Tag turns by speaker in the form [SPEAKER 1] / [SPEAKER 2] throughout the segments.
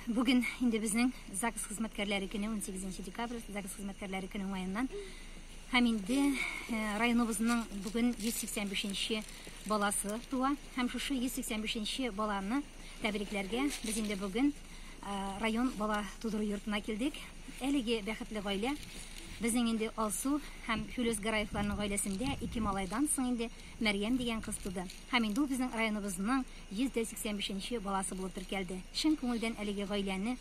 [SPEAKER 1] Бүген инде безнең ЗАГС хезмәткәрләре көне, 18 декабрь, ЗАГС хезмәткәрләре көне уңаеннан. Һәм инде районыбызның бүген 185 баласы туа. Һәм шушы 185 баланы тәбрикләргә без инде бүген район бала тудыру йортына килдек. Әлеге бәхетле гаилә безнең инде Алсу һәм Филүс Гараевларның гаиләсендә ике малайдан соң инде Мәрьям дигән кыз туды. Һәм инде ул безнең районыбызның 185 нче баласы булып теркәлде. Чын күңелдән әлеге гаиләне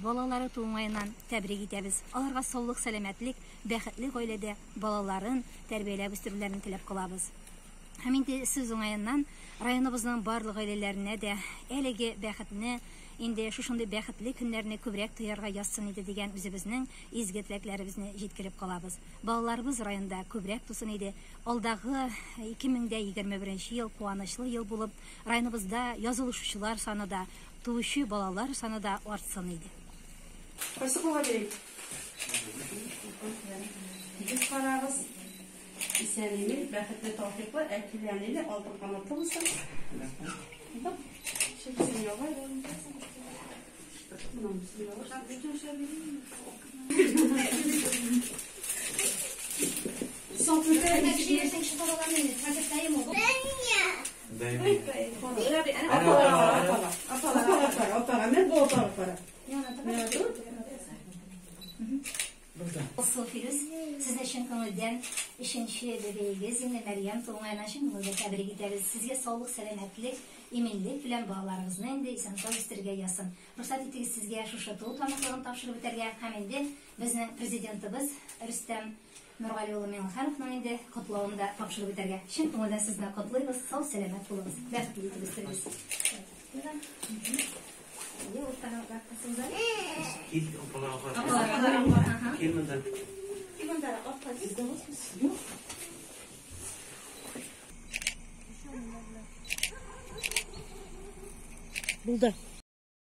[SPEAKER 1] балалары туу уңаеннан тәбрик итәбез. Аларга саулык, сәламәтлек, бәхетле гаиләдә балаларын тәрбияләп үстерүләрен теләп калабыз. Һәм инде сүз уңаеннан районыбызның барлык гаиләләренә дә әлеге бәхетне, инде шушындый бәхетле көннәрне күбрәк тоярга язсын иде дигән үзебезнең изге теләкләребезне җиткереп калабыз. Балаларыбыз районда күбрәк тусын иде. Алдагы 2021 ел куанычлы ел булып, районыбызда язылышучылар саны да, туучы балалар саны да артсын иде.
[SPEAKER 2] Кайсы кулга бирик? Тигез карагыз. Исән-имин, бәхетле, тәүфыйклы, әтиле-әниле, алтын канатлы булсын.
[SPEAKER 1] Алсу, Филүс, сезне чын күңелдән өченче бәбәегез инде Мәрьям туу уңаеннан чын күңелдән тәбрик итәбез. Сезгә саулык, сәламәтлек, иминлек белән балаларыгызны инде исән-сау үстерергә язсын. Рөхсәт итегез сезгә шушы туу таныклыгын тапшырып үтәргә һәм инде безнең Президентыбыз Рөстәм Нургали улы Миңнехановның инде котлавын да тапшырып үтәргә. Чын күңелдән сезне котлыйбыз, сау-сәламәт булыгыз, бәхетле итеп үстерегез.
[SPEAKER 3] Кил, апаларга. Кил монда.
[SPEAKER 2] Булды.